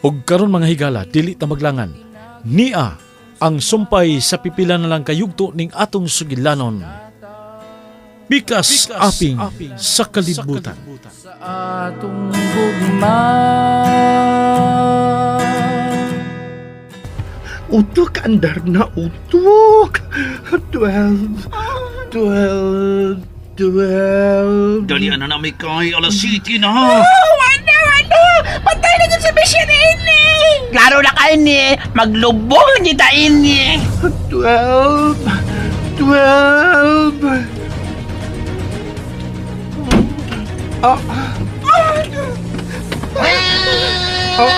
Ug karon mga higala, dili ta maglangan. Nia ang sumpay sa pipila na lang kayugto ning atong sugilanon. Pikas, aping, sa kalibutan. Sa atong gugma. Utok, andar na utok. 12, 12, 12. Dali na na may kay alas 7 na. Wala, wala! Patay na dyan si Michelle ini! Klaro na kayo ni, maglubong na kita ini. 12, 12. Ah. Ah.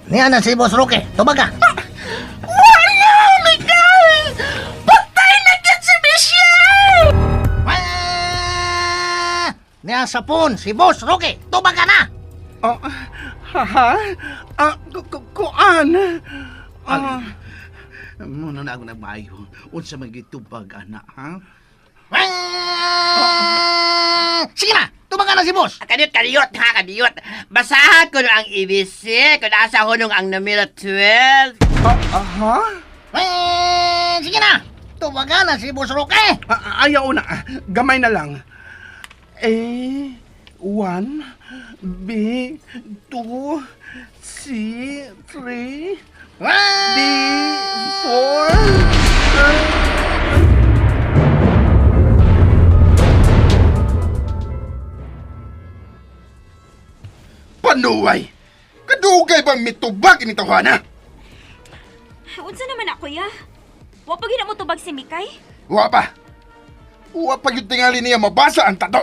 Niya na si Boss Roque. Tubag ka. Wala, Miguel! Patay na dyan si Michelle! Ah! Niya sa phone si Boss Roque. Tubag ka na. Ah, ha? Ah, kuan. Ah, Muna na ako nagmaayo. Unsa man gitubag ana, ha? Ah! Sige na, tubag ka na si Boss. Kadiyot, kadiyot, ha, kadiyot. Basahan ko na ang ABC, kung asa hunong ang numero 12. Ah, aha? Ah! Sige na, tubag ka na si Boss Roque. Ah, ayaw na. Gamay na lang. A, 1, B, 2, C, 3, D, 4. Panuway! Kadugay bang mitubag ini tawhana? Unsa naman ako ya? Wa pa gina mo tubag si Mikay? Wa pa. Wa pa gyud tingali niya mabasa ang tato.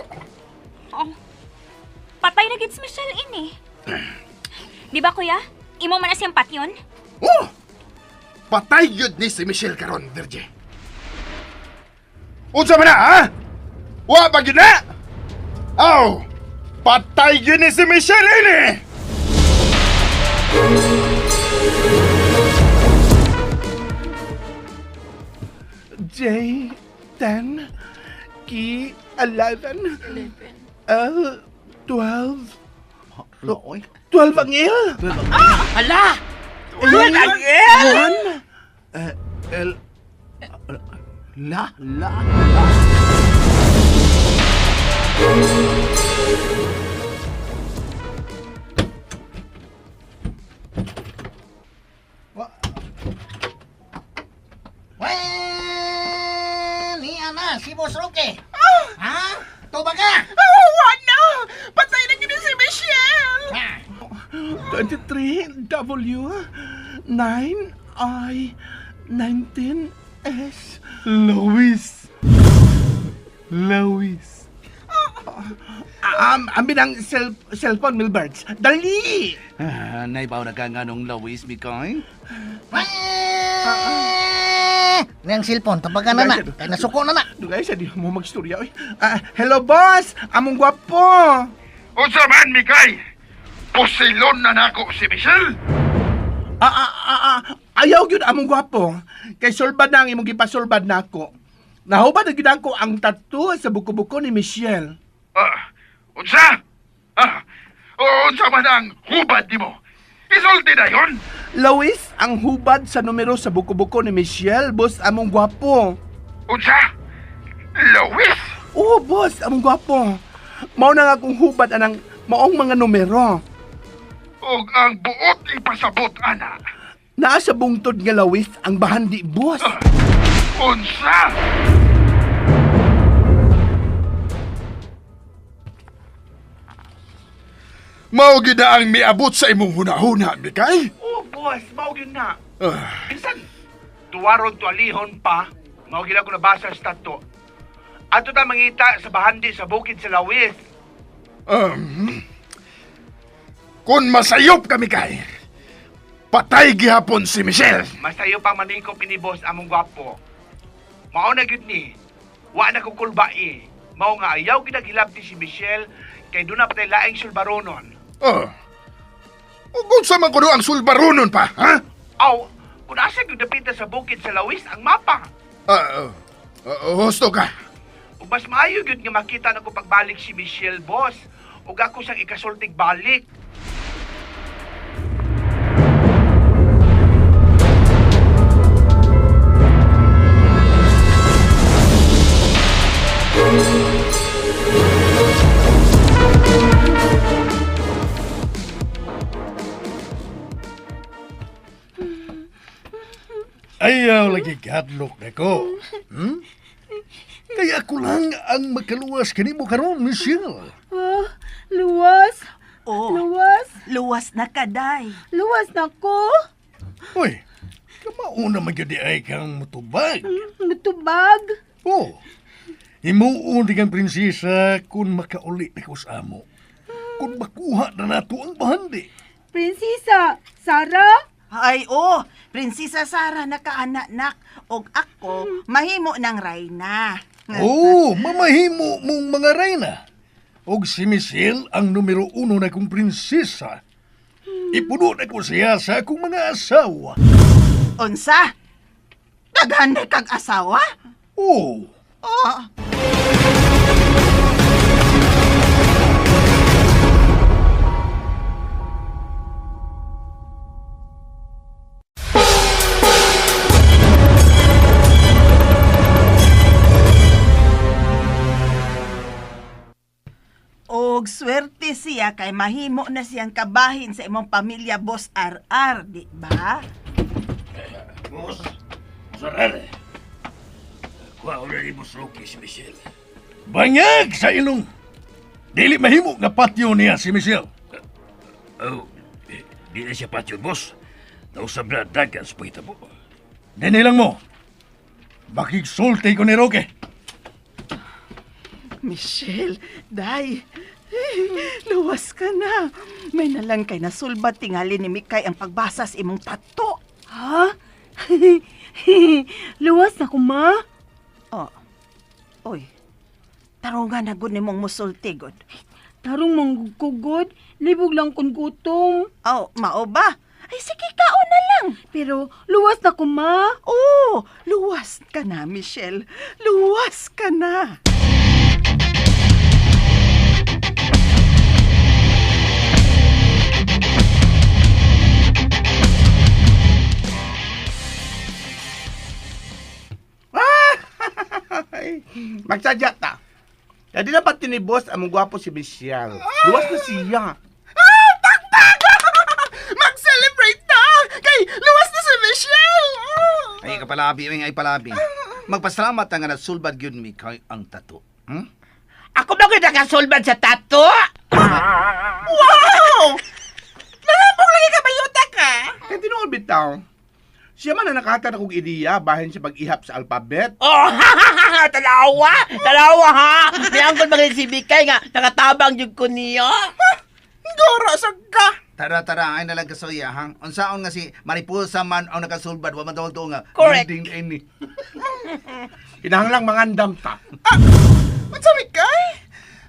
Oh. Patay na gid si Michelle ini. Di ba kuya? Imo man na siyang patyon? Oh! Patay gyud ni si Michelle karon, Virgie. Unsa man na, ha? Wa pa gyud na? Aw! Patay gyud ni si Michelle ini! J, 10, K, 11, L, 12. Loy. 12 ang L? Hala! 12 ang L? 1? L La la. Ah! Niya na si Boss Roque. Ha? Tubag ka. Oh, wala! Patay na gid si Michelle! 23 W 9 I 19 S. Luis. Luis. Amin ang cellphone, Milberts. Dali! Ah, naibaw na ka nga nung lawis, Mikay. Ah! Niyang cellphone, tubag ka na na. Kay nasuko na na. Dugay sa di mo magstorya oy. Ah, hello boss, among gwapo. Unsa man, Mikay? Pusilon na nako si Michelle. Ah, ah, ah, ah, ayaw gyud among gwapo. Kay sulbad na ang imong gipasulbad nako. Nahubad na gyud ako ang tattoo sa buko-buko ni Michelle. Ah, unsa? Ah, unsa man ang hubad nimo? Isulti na yon. Lawis ang hubad sa numero sa buko-buko ni Michelle, boss among gwapo. Unsa? Lawis? Oo, boss, among gwapo. Mao na nga kung hubad anang maong mga numero. Og ang buot ipasabot ana. Naa sa bungtod nga lawis ang bahandi, boss. Unsa? Mao gyud na ang miabot sa imong hunahuna, Mikay. Oo, boss, mao gyud na. Ah, Bisan, tuwaron tualihon pa, mao gyud ako nabasa sa tato. Ato ta mangita sa bahandi sa bukid sa lawis. um, kung masayop ka, Mikay, patay gihapon si Michelle. Masayo pang manikop ini boss among gwapo. Mao na gyud ni. Wa na ko kulbai. Mao nga ayaw gyud naghilabti si Michelle kay doon na patay laing sulbaronon. Oh. Ug unsa man kuno ang sulbaronon pa, ha? Aw, kung asa gyud dapita sa bukid sa lawis ang mapa. Ah, ah, husto ka. Ug mas maayo gyud nga makita nako pagbalik si Michelle boss. Ug ako siyang ikasultig balik. Ayaw lagi kadlok na ko. Hmm? Kaya ako lang ang makaluwas kanimo karon, Michelle. Ah, luwas. Oh, Luwas. luwas na kaday. Luwas na ko. Uy, kamauna man gyud di ay kang mutubag. Mutubag. Oh, himuon di kang prinsesa kung makauli na ko sa amo. Kung makuha na nato ang bahandi. Prinsesa, Sara? Ay, oh, Prinsesa Sara nakaanak-nak. Og ako, mahimo ng rayna. Oh, mamahimo mong mga reyna. Og si Michelle ang numero uno na kong prinsesa. Ipuno na ko siya sa akong mga asawa. Unsa? Daghan na kag asawa? Oh, Oh. Og swerte siya kay mahimo na siyang kabahin sa imong pamilya, Boss RR, di ba? Boss, Sarare. Kuha ko na ni Boss Rocky si Michelle. Bangag sa ilong! Dili mahimo nga patyo niya si Michelle. Oh, eh, di na siya patyon, boss. Nausab na dagan sa pagkitabo. Dini lang mo. Makigsulti ko ni Roque. Michelle, day, luwas ka na. May nalang kay nasulbad tingali ni Mikay ang pagbasa sa imong tato. Ha? Luwas na ko, ma. Oh. Oy. Tarungan na gud nimong musulti gud. Tarong manggugod, libog lang kun gutom. Oh, mao ba? Ay sige kaon na lang. Pero luwas na ko, ma. Oh, luwas ka na, Michelle. Luwas ka na. Ay, magsadya ta. Kaya di na pati ni boss among gwapo si Michelle. Luwas na siya. Ah, taktak! Mag-celebrate na! Kay luwas na si Michelle! Ay kapalabi, ay palabi. Magpasalamat ang nga nasulbad gyud mi kay ang tato. Hmm? Ako ba ko'y nakasulbad sa tato? Wow! Nangambong lagi ka bayuta ka? Kaya tinuod bitaw. Siya man ang nakahatag akong ideya bahin sa pag-ihap sa alphabet. Oh, talawa! Talawa, ha? Miangkon ba si Bikay nga, nakatabang jud ko niyo? Goro sa ka! Tara tara ay nalang kasuya ha. Unsaon nga si Mariposa man ang nakasulbad wa man tawag nga. Correct. Ding ini. Kinahanglang mangandam ta. Ah, unsa mi kay?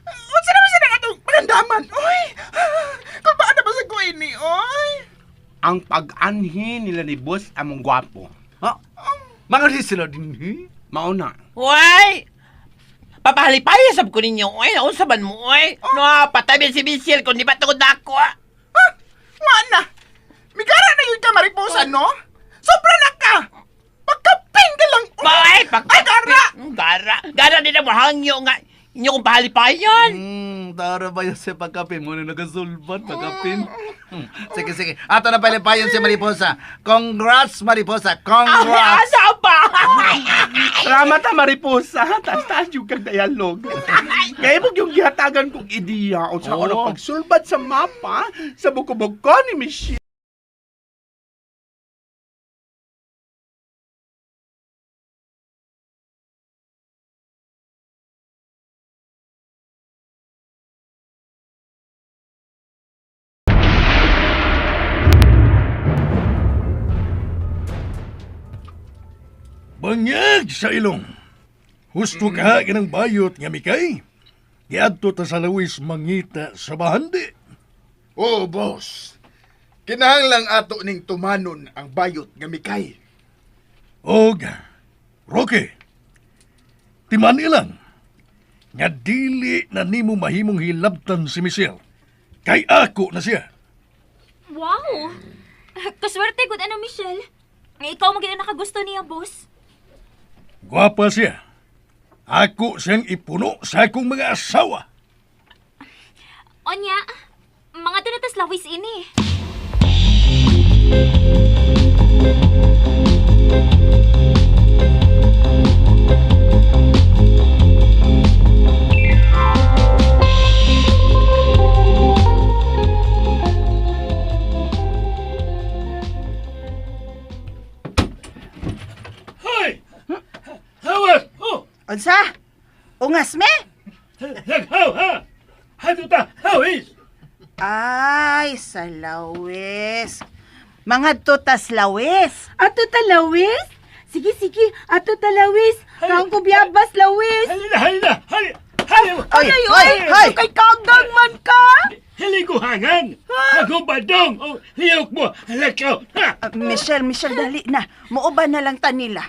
Unsa naman siya nga atong pagandaman? Oy! Kung paano ba sa ko ini, oy? Ang pag-anhi nila ni boss among gwapo. Ha? Mga di sila din. Mauna. Why? Papahalipay sab ko ninyo, oy. Naunsa man mo, oy. No, patay si Michelle kung di ba tungod ako. Ha? Wa na! Migara na yun ka, Mariposa, no? Sobra na ka! Pagkaping ka lang! oy. Bay, pag Ay, gara! Gara. Gara din ang hangyo nga. Inyo kong pahalipayan. Tara ba yun sa pagkapin mo na nagasulbad pagkapin? Sige sige. Ato na palipayon si Mariposa. Congrats Mariposa. Ay, Congrats. asa ba? Salamat ha, Mariposa. Taas-taas yung kag dialog. Kaya mo yung gihatagan kong ideya o sa Oo. oh. pagsulbad sa mapa sa buko-buko ni Michelle. Bangag sa ilong. Husto ka kanang bayot nga mikay. Giadto ta sa lawis mangita sa bahandi. Oh, boss. Kinahanglang ato ning tumanon ang bayot nga mikay. Og, Roque, timan ilang nga dili na nimo mahimong hilabtan si Michelle. Kay ako na siya. Wow! Kaswerte gud ano, Michelle. Nga ikaw maging ang nakagusto niya, boss. Gwapa siya. Ako siyang ipuno sa akong mga asawa. Onya, mga tunatas lawis ini. Unsa? Ungas me? Laghaw ha! Haduta, hawis! Ay, sa lawis. Mga tutas lawis. Ato talawis? Sige, sige. Ato talawis. Kaon ko biyabas, lawis. Halina, halina! Halina! Halina! Ay, Ay, ay, ay! Kay kagang man ka! Hiling ko hangan! Ako badong! Oh, liyok mo! Lakaw! Ha! Michelle, Michelle, dali na. Muuban na lang ta nila.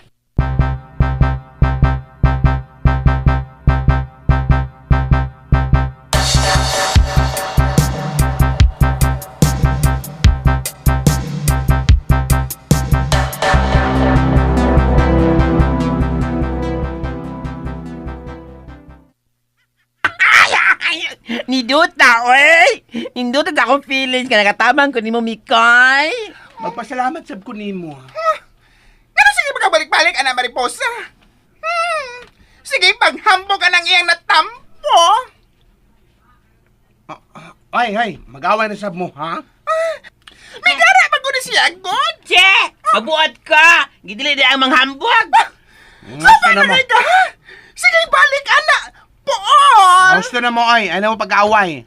Niduta, oy! Ninduta sa akong feelings ka nakatabang ko nimo Mikay. Magpasalamat sab ko nimo. Ngano sige makabalik-balik ana Mariposa? Sige paghambog ka ng iyang natampo. Ay, ay, mag-away na sab mo, ha? Migara man gud siya god. Che! Mabuhat ka! Gidili di ang manghambog! Sama na mo. ka ha? Sige balik ana. Poon. Gusto na mo ay, ano mo pag-away?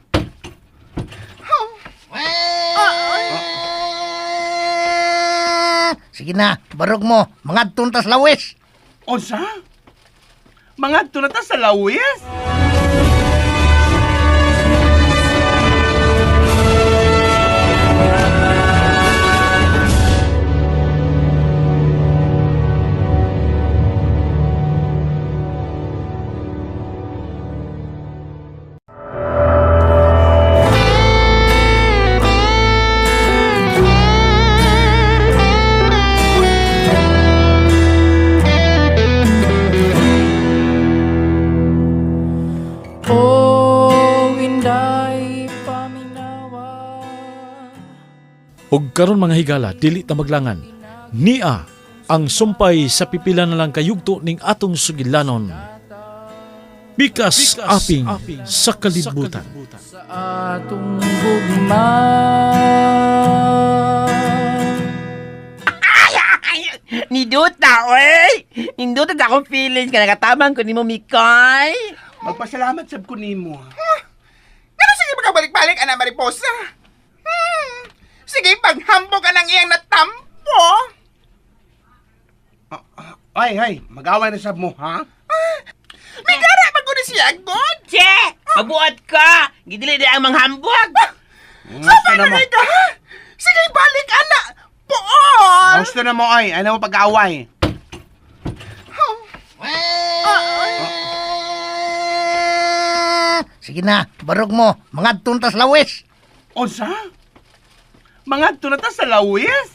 Sige na, barog mo. Mga tuntas lawis. Unsa? Mga tunata sa lawis? Oh, inday paminawa. Ug karon mga higala, dili ta maglangan. Nia ang sumpay sa pipila na lang kayugto ning atong sugilanon. Pikas, aping, sa kalibutan. Sa atong gugma. Niduta, oy! Ninduta sa akong feelings ka nakatabang ko nimo Mikay. Magpasalamat sab ko nimo. Ngano sige makabalik-balik ana Mariposa? Sige paghambog ka ng iyang natampo. Ay, ay, mag-away na sab mo, ha? Migara man gud siya god. Che! Mabuhat ka! Gidili di ang manghambog! Sama na na mo. ka ha? Sige balik ana. Poon. Gusto na mo ay, ano mo pag-away? Sige na, barog mo. Mga tuntas lawis. Unsa? Mga tunata sa lawis?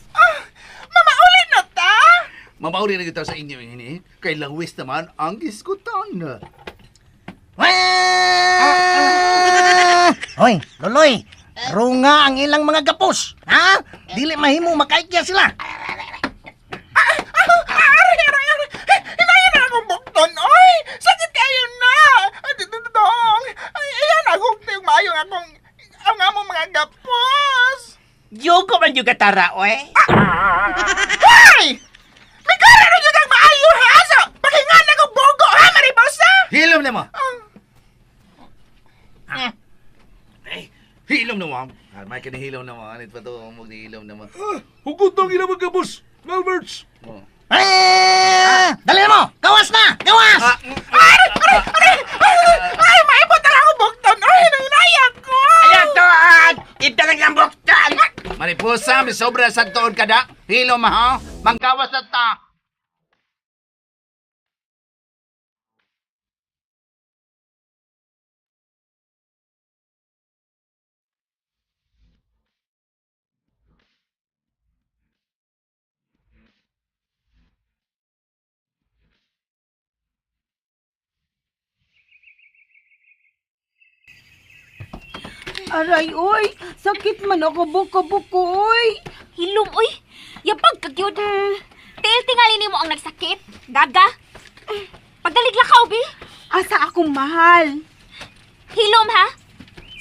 Mamauli na ta. Mamauri na kita sa inyo ini. Kay lawis naman ang iskutan. Hoy, Loloy. Runga ang ilang mga gapos. Ha? Dili mahimo makaikya sila. Aray, aray, aray. Hinayan na akong bukton, oy! Sakit kayo na! Dong! Ay, ayan akong tiyong maayong akong ang among mga gapos! Jugo man juga tara, oy! Hey! Migara na yun ang maayo, ha? So, pakingan na kong bogo, ha, Mariposa? Hilom na mo! Eh, hilom na mo. May kinihilom na mo. Anit pa to, maghilom na mo. Hugot ang ilang mga boss! Melberts! Oh. Dali na mo! Gawas na! Gawas! Aray, aray, aray! Ay, maibot na akong bukton! Ay, nanginaya ko! Ayan, tuan! Ito lang ang buktan! Mariposa, may sobra sa tuon ka da. Hilom ha? Manggawas na ta. Aray, oy! Sakit man ako buko-buko, oy! Hilom, oy! Yabag ka gyud. Tiil tingali nimo ang nagsakit. Gaga. Pagdalig lakaw, bi. Asa akong mahal? Hilom, ha?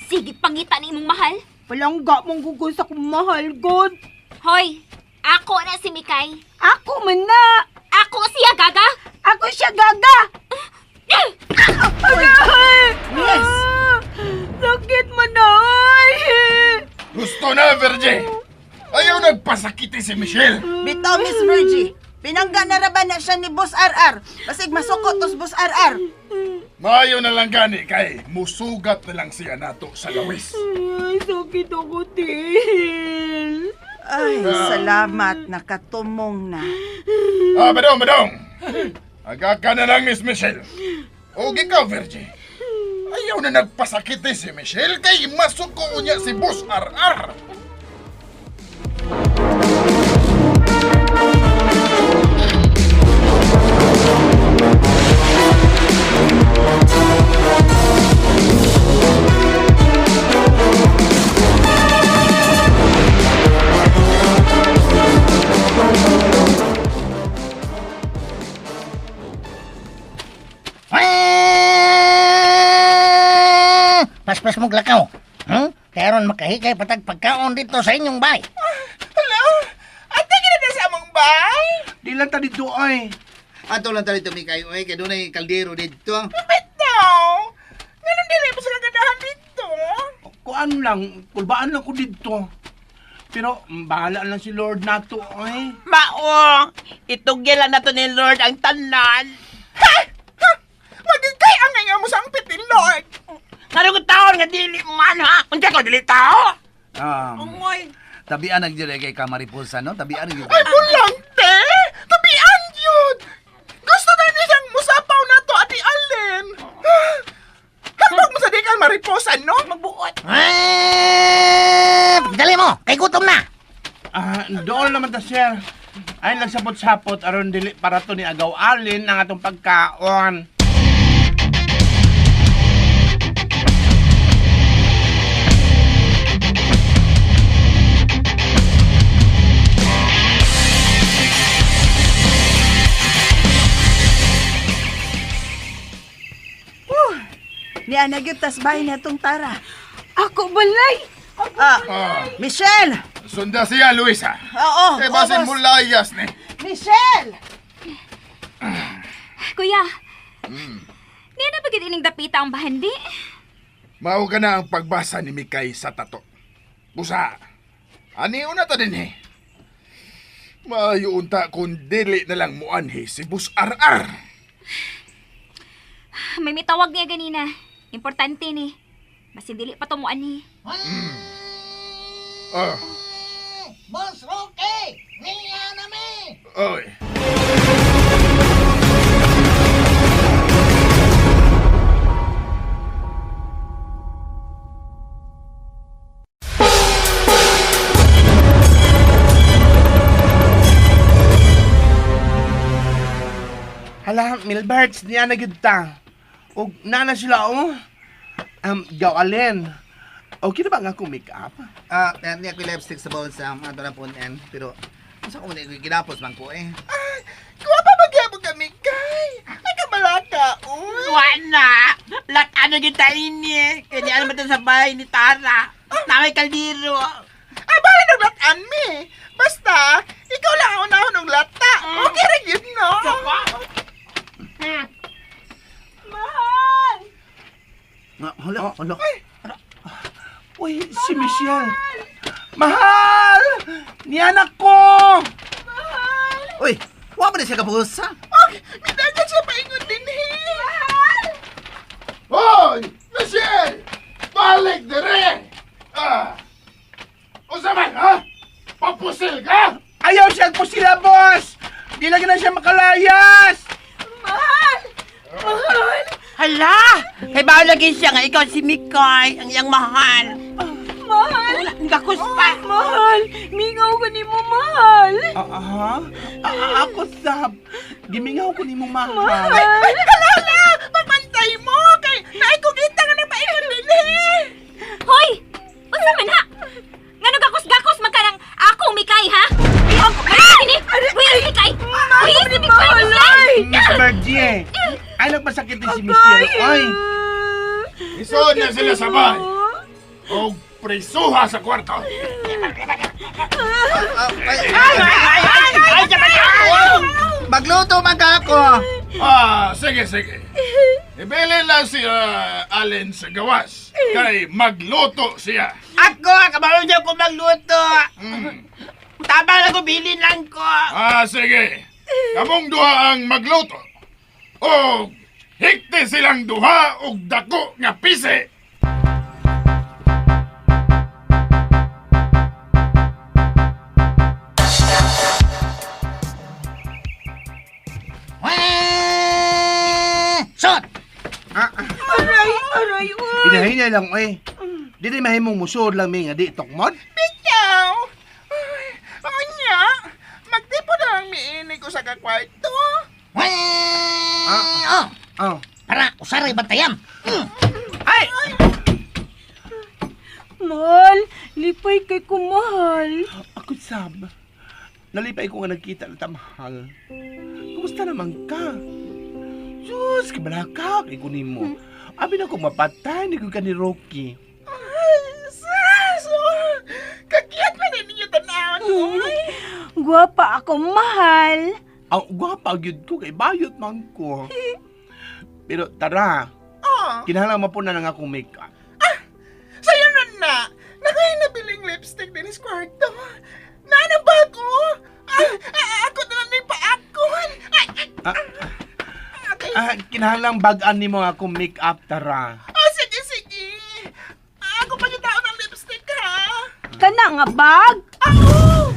Sige, pangita ni imong mahal. Palangga mong gugol sa akong mahal, God. Hoy, ako na si Mikay. Ako man na! Ako siya, Gaga. Ako siya, Gaga! Aray! Yes. Sakit man na, oy! Gusto na, Virgie! Ayaw nagpasakiti si Michelle! Bitaw, Miss Virgie. Pinangga na ra ba na siya ni Boss RR? Basig masuko tos Boss RR. Maayo na lang gani kay musugat na lang siya nato sa lawis. Ay, sakit ako, Til. Ay, salamat. Nakatumong na. Ah, badong, badong! Aga ka na lang, Miss Michelle. O ikaw, Virgie. Ayaw na nagpasakiti si Michelle kay masuko niya si Boss RR. Ah! Paspas mo lakaw. Karon makahikay patag pagkaon dito sa inyong bay. Hello? Ate, gina sa among bay? Di lang ta dito ay. Ato lang tayo tumikay, oy, kay dunay kaldero dito. Bitaw! Ganun dili mo sa kaganahan dito. Kuan lang, kulbaan lang ko dito. Pero bahala lang si Lord nato ay. Mao! Itugyan lang nato ni Lord ang tanan. Ha? Ha? Magigay ang nga mo sa ang pitin, Lord. Ngano ko taon nga dili man ha? Unsa ko dili tao? Ungoy. Tabian ang dyan kay Kamariposa, no? Tabian ang Ay, bulang, te! Tabian yun! Gusto na niya siyang musapaw na to, Ate Allen. Hambog mo sa di ka mariposa, no? Magbuot. Ah! Dali mo, kay gutom na. Ah, doon naman ta sir. Ay nagsapot-sapot aron dili para to ni Agaw Alin ang atong pagkaon. Niya na gyud tas bahay na itong Tara. Ako balay! Ah, Ah, Michelle! sunda siya, Luisa. Oo, Eh, basin oo, mo boss. layas ni. Michelle! Kuya, niya na ba gid ining dapita ang bahandi? Mao ka na ang pagbasa ni Mikay sa tato. Busa, ani una ta din eh. Maayo unta kung dili na lang muanhi si Boss RR. May mitawag niya ganina. Importante ni. Basin dili pa tumuan ni. Ah, Boss Roque, niya na mi. oy. Hala, Milberts, niya na gid ta. Og nana sila oh. Gaw Alin. Okay na ba nga akong make-up? Ah, niya ko lipstick sa bulsa, ato na po yan. Pero, unsa ko man ginapos man ko eh. Ay, kuha pa ba gyapon kami, kay? Ay, kabalaka, uy. Wa na! Lat ano gyud ta ini? Kay di alam sa bahay ni Tara. Na may kaldero. Ay, bala naglatan mi. Basta, ikaw lang ang unahon ng lata. Okay ra gyud, no? Mahal! Hala, hala. Uy, si Michelle. Mahal! Niya na ko! Uy, wa ba na siya kapusa? Okay, midagan siya paingon din, eh. Mahal! Hoy! Michelle! Balik dire! Ah! Unsa man, ha? Papusil ka? Ayaw siya po sila, boss! Di lagi na siya makalayas! Mahal! Mahal! Hala! Kay bawo lagi siya nga ikaw si Mikay, ang iyang mahal. Mahal! Ang gakus pa. Mahal! Mingaw ko ni mo, mahal! Aha? Ah, ako sab. Gimingaw ko ni mo mahal. Ay, ay, hala, hala! Pagbantay mo! Kay, naay ko kita nga nagpaingon din, eh. Hoy! Unsa man ha? Ngano gakos-gakos man ka ng akong Mikay ha? Ah! Ini! Uy, si Mikay! Uy, si Mikay! Michelle! Miss Virgie, ay nagpasakit din si Michelle. Ay! Isuod na sila sa bahay. O prisuha sa kwarto. Ay, ay, ay, ay, ay, ay, Magluto man ka ako. Ah, sige, sige. Ibili lang si Allen sa gawas. Kay magluto siya. Ako, kabalo niya ko magluto. Tama lang ko, bilin lang ko. Ah, sige. Kamong duha ang magluto. O hikti silang duha og dako nga pisi. Sot! Aray, aray, uy! Hinahinay lang, oy. Dili mahimong musod lang mi nga di tokmod. Bitaw! Ay, anya! Magtipo na lang miini ko sa kakwarto. Oh. Oh. Para usaray bantayan. Ay! Mahal, lipay kay kumahal. Ako sab. Nalipay ko nga nagkita na tamahal. Kumusta naman ka? Sus, kabalaka kay kunin mo. Abi na ko mapatay ni ka ni Rocky. Ay, sus! Oh, kakiyat pa na ninyo tanaw. Uy! Gwapa ako, mahal. Aw, gwapa gyud ko kay bayot man ko. Pero tara, Oh, kinahanglan mo po na lang akong makeup. sayo na na. Nakuha nabiling lipstick din sa kwarto. Naano ba ako? Ako na lang yung paakon. Ay, ay, okay. Ah, kinahanglan bag-an nimo akong makeup tara. Oh, sige, sige. Ako pa yung tao ng lipstick, ha? Kana nga bag? Oh!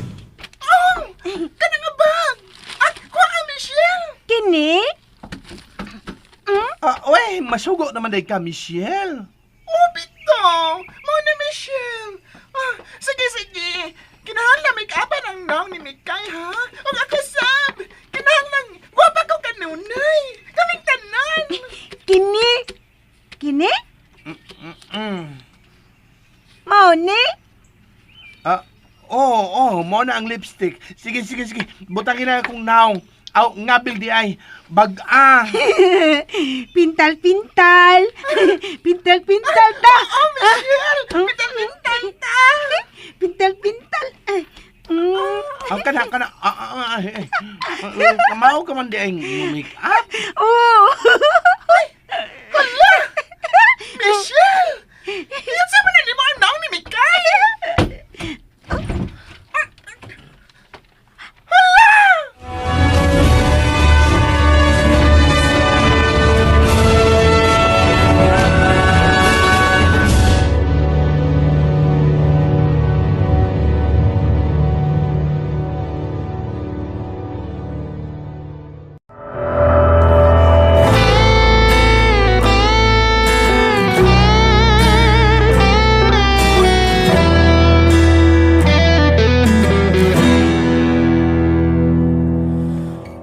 Oh! Kana nga bag! Ah, kuha ka, Michelle! Kini? Ah, oy, masugo naman day ka, Michelle. Oh, bitaw! Mao na, Michelle! Ah, sige, sige. Kinahanglan make-upan ang naong ni Mikay, ha? Ug ako sab! Kinahanglan, gwapa ko kanunay! Kaming tanan! Kini? Kini? Mao ni? Ah, oh, mo na ang lipstick. Sige, sige, sige. Butangin na akong naong. Aw, ngabil di ay. Bag-a. Pintal-pintal. Pintal-pintal ta. Oh, Michelle! Pintal-pintal ta! Pintal-pintal. Aw, kana, kana. Eh. Kamao ka man di ay make up. Oh. Hala! Michelle! Yan sa man nimo ang naong ni Mikay! Hala!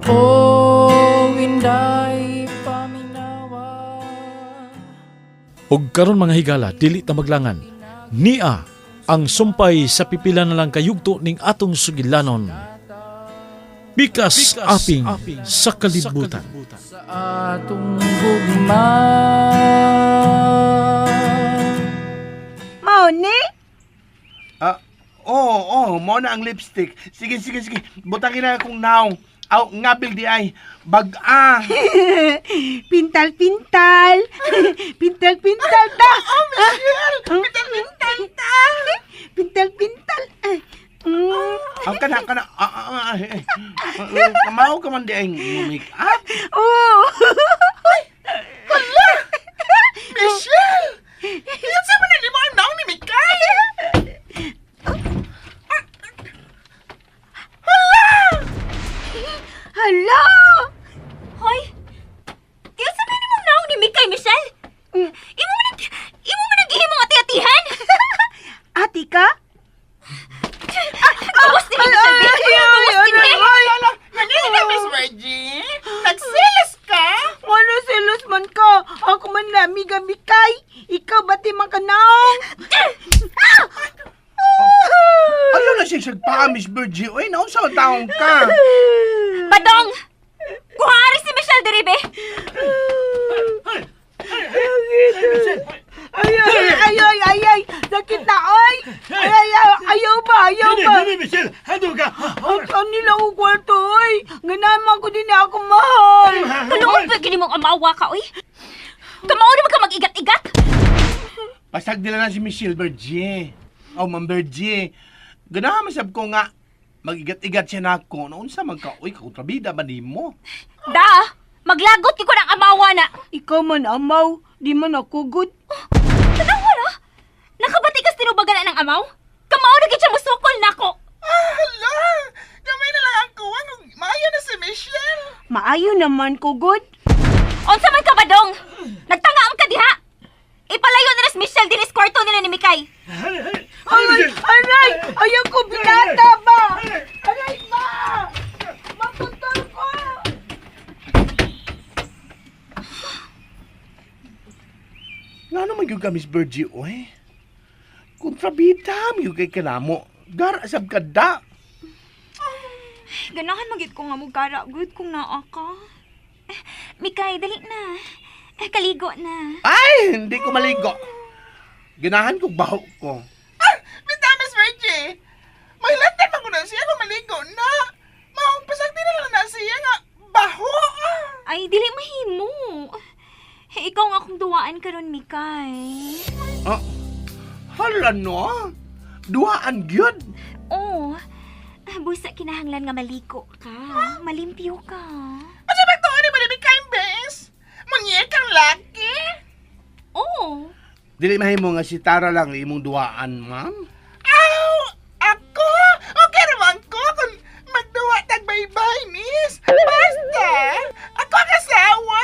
Oh, inday paminawa. Ug karon mga higala, dili ta maglangan. Nia ang sumpay sa pipila na lang kayugto ning atong sugilanon. Pikas, aping, sa kalibutan. Sa atong gugma. Mao ni? Ah, oh, mo na ang lipstick. Sige, sige, sige. Butangin na akong naong. Aw, ngabil di ay. Bag-a. Pintal-pintal. Pintal-pintal ta. Oh, Michelle! Pintal-pintal ta! Pintal-pintal. Aw, kana, kana. Eh. Kamao ka man di ay make up. Oh. Hala! Michelle! Yan sa man nimo ang naong ni Mikay! Hala! Hala! Hoy! Kaya sa man imong naong ni Mikay, Michelle? Imo man naghihimong ati-atihan? Ati ka? Gawas ni Michelle, be. Gawas din eh. Ay, ala! Nangini ka, Miss Virgie? Nagselos ka? Wala selos man ka. Ako man lami gamikay. Ikaw ba ti man kanaong? Ano na siya sagpaa, Miss Virgie? Uy, naunsa taong ka? Badong! Kuhari si Michelle diri, be. Ay, ay, ay, ay, ay, ay, sakit na, ay! Ay, ay, ay, ayaw ba, ayaw ba? Dili, Michelle, hando ka. Ang nila ko kwarto, ay! Ganaman ko din ako mahal! Tulungan Dugay gini mong amawa ka, oy. Kamao naman ka mag-igat-igat. Pasag nila na si Michelle Bergier. Oh, Ma'am Bergier. Ganahan masab ko nga mag-igat-igat siya nako. Noon sa man ka, uy, kakontrabida ba nimo? Da, maglagot ko ng amawa na. Ikaw man amaw, di man ako good. Tanawa ra. Nakabati kas tinubagan na ng amaw? Kamao na gid siya musukol nako. Ah, hala! Gamay na lang ang kuwang. Maayo na si Michelle. Maayo naman ko good. Unsa man ka badong? Nagtanga ang ka diha. Ipalayo na si Michelle dinis kwarto nila ni Mikay. Ay, aray! Ayaw ko binata ba? Aray ba? Maputol ko! Nga naman yung ka, Miss Bergie, oy. Kontrabida, yung kay kanamo. Gara sab ka da. Ganahan magit ko nga mo gara good kung naa ka. Eh, Mikay, dali na. Eh, kaligo na. Ay, hindi ko maligo. Ganahan ko baho ko. Ah, bitaw, Miss Virgie. Mahilantan man ko na siya kung maligo na. Maong pasag din na lang na siya nga baho. Ah. Ay, dili mahimo. Eh, ikaw nga akong duwaan karon, Mikay. Ah, hala no. Duhaan gyud. Oo. Busa kinahanglan nga maliko ka. Malimpyo ka. Ano ba ito? Ano ba ni Mikay, bes? Munyekang laki? Oo. Dili mahimo nga si Tara lang imong duwaan, ma'am. Aw! Ako? Okay naman ko kung magduwa tag bye-bye, miss. Basta, ako ang asawa.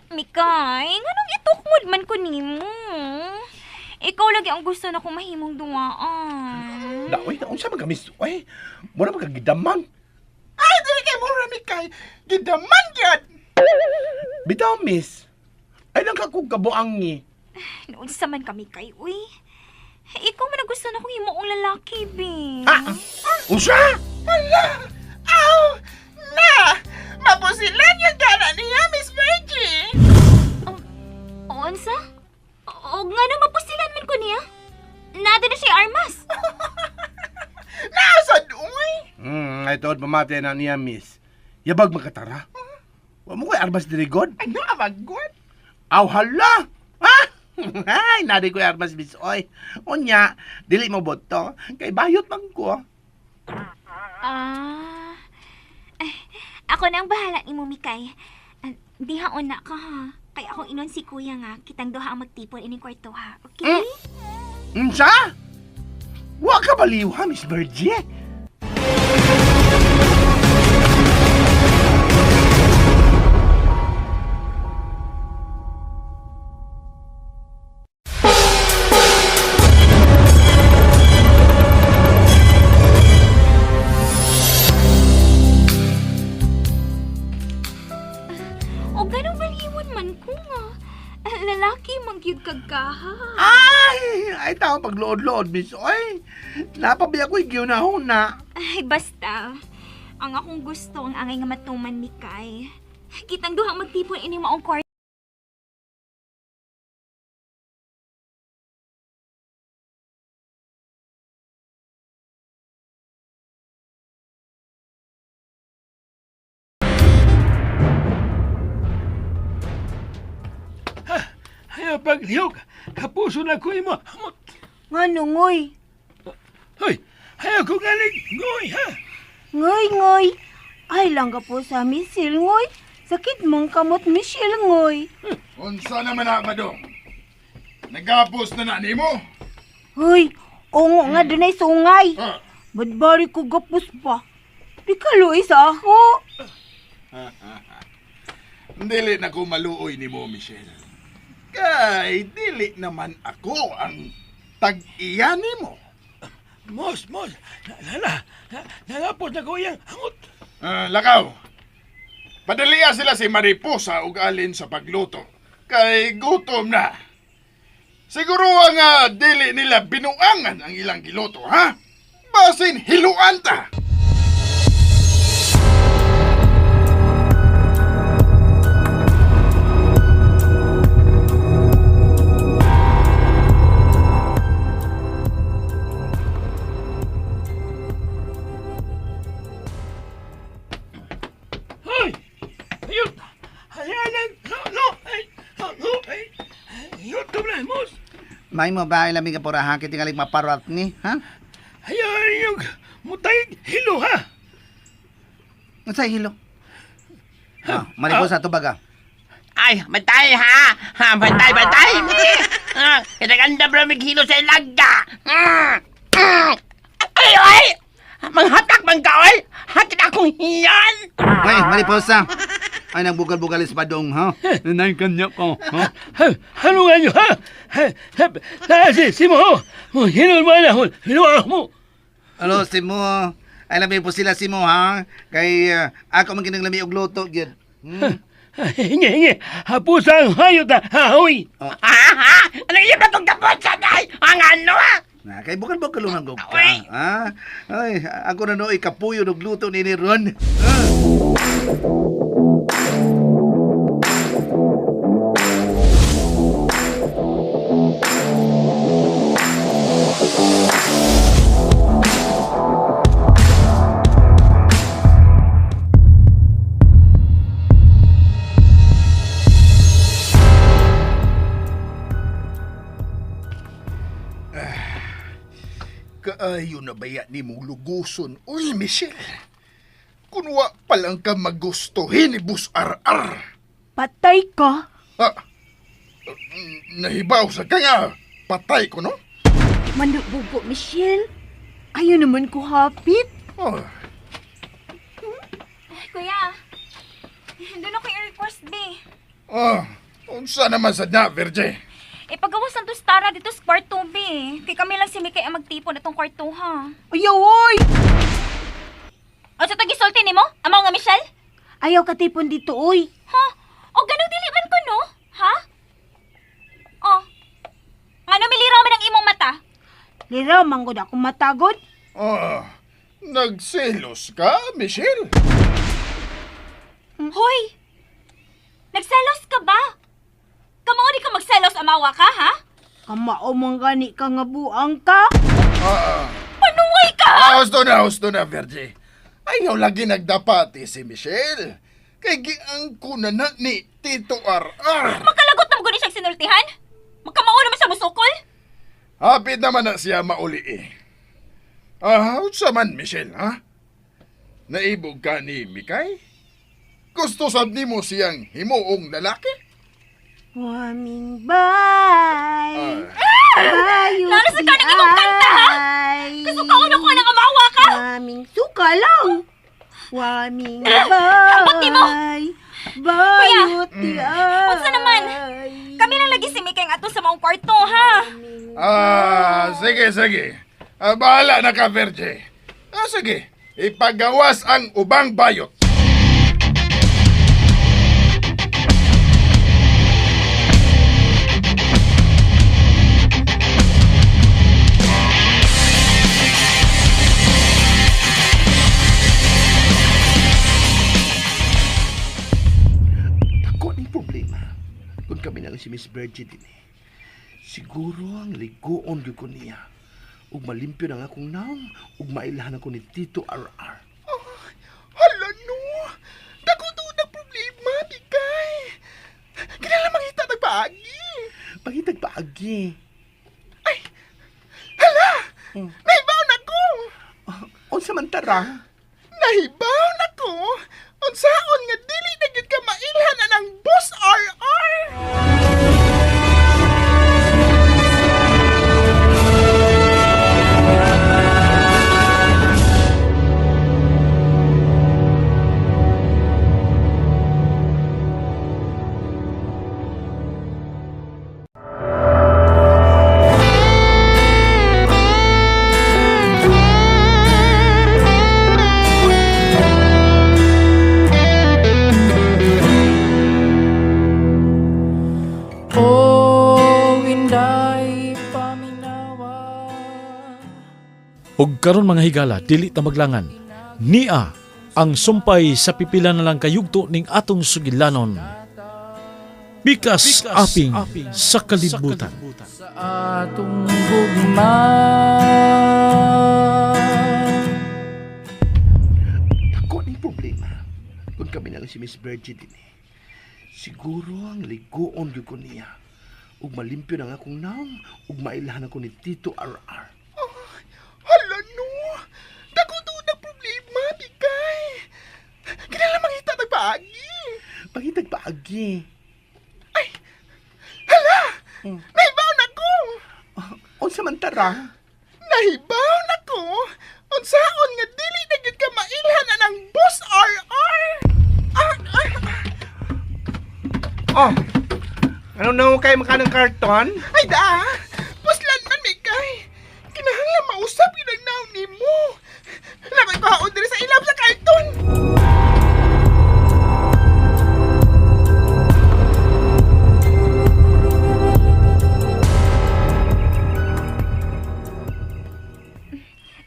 Mikay, nganong itukmod man ko nimo? Ikaw lagi ang gusto na kong mahimong duwaan. Da, oy, unsa man ka, miss? Oy, mura man ka gidaman. Ay, dili kay mura, Mikay. Gidaman gyud. Bitaw, miss. Ay, nang kakong kabuang ni. Noon sa man kami kay, uy. Ikaw man ang gusto na kong himuong lalaki, be. Ah! Unsa? Hala! Aw! Na! Mapusilan yung gana niya, Miss Virgie! O, unsa? O, nga na mapusilan man ko niya. Nada na siya armas. Nasad, uy! Ay tuod pamati na niya, miss. Yabag makatara. Wa mo ko'y armas diri, God? Ay, naamagod! Aw, hala! Ah! Ay, nadi ko'y armas, miss. Oy, unya, dili mo boto. Kay bayot man ko. Ah. Eh, ako na ang bahala ni mo, Mikay. Ah, diha na ka, ha? Kay akong inon si kuya nga, kitang duha ang magtipon ining kwarto, ha? Okay? Unsa? Wa ka baliw, ha, Miss Virgie? O ganong baliwon man ko nga. Ah, lalaki mangyud kag kaha. Ay, ay tao paglood-lood, miss. Oy, napabiya ko'y gihuna-huna. Ay, basta. Ang akong gusto ang angay nga matuman, Mikay. Kitang duha magtipon ini maong kwarto. Ayaw paglihok, kapuso na ko imo. Hamot. Nga ngoy. Hoy, ayaw ko galing. Ngoy, ha? Ngoy, ngoy. Ay lang ka po sa misil, ngoy. Sakit mong kamot, Michelle, ngoy. Unsa naman na badong? Nagapos na na nimo? Hoy, ungo nga dunay sungay. Ah. Badbari ko gapos pa. Di ka luoy sa ako. Dili na ko maluoy nimo, Michelle. Kay dili naman ako ang tag-iya nimo. Mos, mos. Nala, nangapos na ko iyang hamot. Ah, lakaw. Padaliya sila si Mariposa ug Alin sa pagluto. Kay gutom na. Siguro nga dili nila binuangan ang ilang giluto, ha? Basin hiluan ta. Hoy, Yun na, boss. May mo ba ilamig ka pura ha? Kitingalig maparot ni, ha? Ayaw, yung mutay hilo, ha? Unsay hilo? Ah, Mariposa, tubag ah. Ay, bantay ha! Ha, bantay, bantay! Ah, kinaganda bro mig hilo sa ilaga! Ay, ay! Manghatak man ka, oy! Hakit akong hiyan! Ay, Mariposa. Ay, nagbugal-bugal is badong, ha? Nanay kanya ko, ha? Ano nga nyo, ha? Si mo, hilo mo na, hilo mo. Alo, si mo. Ay, lami po sila si mo, ha? Kay ako man kinang lami og luto, gyud. Hingi, hingi. Hapusa ang hayot, ha? Hoy! Oh. Ha, ha? Ano yung batong kapot sa day? Ang ano, ha? Na, kay bugal-bugal lumang ka, ha? Ay, ako na nooy kapuyo og luto ni Ron. Kaayo na baya ni mong luguson. Uy, Michelle. Kunwa pa lang ka magustuhin ni Bus RR. Patay ka. Ah, nahibaw sa ka nga. Patay ko, no? Manubugo, Michelle. Ayaw naman ko hapit. Oh. Kuya, doon ako i-request, be. Ah, unsa naman sa na, Virgie? Ipagawas ang tustara dito sa kwarto, be. Kay kami lang si Mikay ang magtipon atong kwarto, ha? Ayaw, oy! O sa tagisulti nimo? Amaw nga, Michelle? Ayaw katipon dito, oy. Ha? O ganun dili man ko, no? Ha? O, ngano miliraw man ang imong mata? Liraw, manggod akong matagod. Ah, nagselos ka, Michelle? Hoy! Nagselos ka ba? Kamao di ka magselos, amawa ka, ha? Kamao man gani ka nga buang ka. Ah, Panuway ka! ah, husto na, Virgie. Ayaw lagi nagdapati si Michelle. Kay giangko na na ni Tito RR. Makalagot na mo gani siyang sinultihan? Magkamao naman siya musukol? Hapit naman na siya mauli eh. Ah, unsa man, Michelle, ha? Naibog ka ni Mikay? Gusto sab nimo siyang himuong lalaki? Warming bye. Bayo Lalo sa kanang imong kanta, ha? Kasukaon ako ng amawa ka! Warming suka lang. Warming Ambot nimo. bye. Bayo ti ay. Unsa naman? Kami lang lagi si Mikay ang ato sa maong kwarto, ha? Ah, sige, sige. Ah, bahala na ka, Virgie. Ah, sige. Ipagawas ang ubang bayot. Dako ning problema. Kung kami na lang si Miss Virgie din eh. Siguro ang liguon gyud ko niya. Ug malimpyo na nga akong naong ug mailahan ako ni Tito RR. Oh, hala no! Dako to na problema, Bigay! Kinahanglan mangita tagpaagi. Pangitag paagi. Hala! Nahibaw na ko! Unsa man tara? Nahibaw na ko! Unsaon nga dili na gyud ka mailhan anang Boss RR! Oh, inday paminawa. Ug karon mga higala, dili ta maglangan. Nia ang sumpay sa pipila na lang kayugto ning atong sugilanon. Pikas, aping, sa kalibutan. Sa atong gugma. Dako ning problema. Kung kami na lang si Miss Virgie din eh. Siguro ang liguon gyud ko niya. Ug malimpyo na nga akong naong ug mailhan ako ni Tito RR. Hala no! Dako tuod ang problema, Mikay. Kinahanglan mangita tag paagi. Pangitag paagi. Ay! Hala! Nahibaw na ko! Unsa man tara? Nahibaw na ko! Unsaon nga dili na gyud ka mailhan anang Boss RR! Ah, ah, ah. Oh. Ano na kay makanang karton? Ay da! Puslan man, Mikay! Kinahanglan mausap yun ang naon nimo. Lakoy kuhaon diri sa ilab sa karton!